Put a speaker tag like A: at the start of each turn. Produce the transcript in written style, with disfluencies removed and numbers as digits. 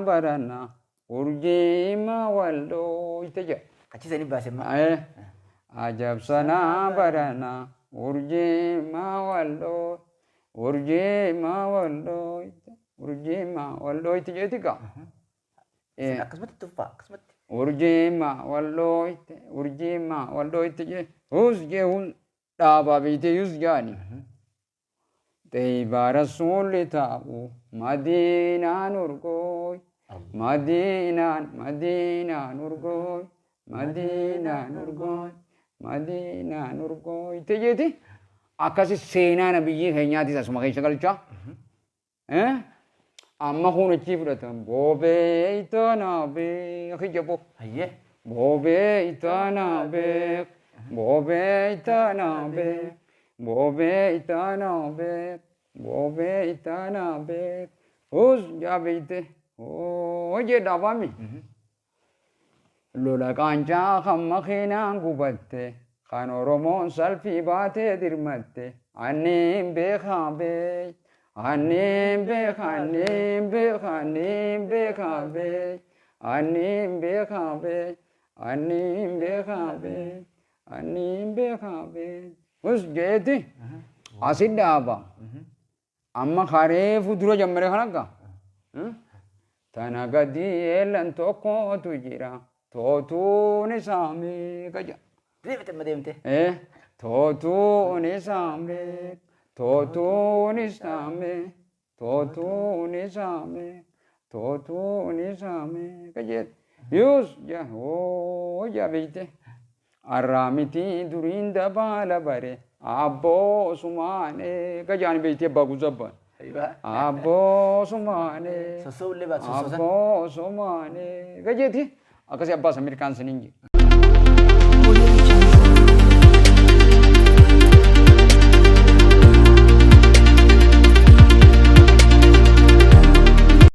A: barana urjii maa wal dhooyte jedha.
B: Achi sanii baase ma.
A: Ajab sanaa barana urjii maa wal dhooy urjii maa wal dhooyte urjii maa wal dhooyte jeeti gaa.
B: Akkasumatti tuffaa akkasumatti.
A: Urjii maa wal dhooyte urjii maa wal dhooyte jee hus jee hun dhaabaa beeytee yus jaani. Xeybaa rasuulli taa'u madiinaan urgooy madiinaan madiinaan urgooy madiinaan urgooy madiinaan urgooy jeeti akkasi seenaa nabiyyii keenyaatis asuma keessa galchaa. Amma kun achii fudhatan boobee itaanaa beek jabo.
B: Hayyee.
A: Boobee itaanaa beek boobee itaanaa beek boobee itaanaa beek boobee itaanaa beek hus jaabeeyte hoo jedhaabami. Lola qaancaa kan makiinaan gubatte kan Oromoon salphii baatee dirmatte anniin beekaa beek anniin beeka anniin beeka anniin beekaa beek anniin beekaa beek anniin beekaa beek anniin beekaa beek hus jeeti asit dhaaba. Amma kareefu dura jammare kan akka tana gadi eellan tokkotu jira tootuun isaa meeqa jedha.
B: Deemte amma deemte.
A: Tootuun isaa meeqa tootuun isaa meeqa tootuun isaa meeqa tootuun isaa meeqa jedha. Yus ja hoo ja beekte. Arraamitii duriin dabaala bare abboo sumaanee gajaani beektee abbaa guzabbaan. Abboo sumaanee
B: Sossoo'ullee baatu sossoosan.
A: abboo sumaanee gajeeti akkasii abbaa isa mirkaan siniin jedhe.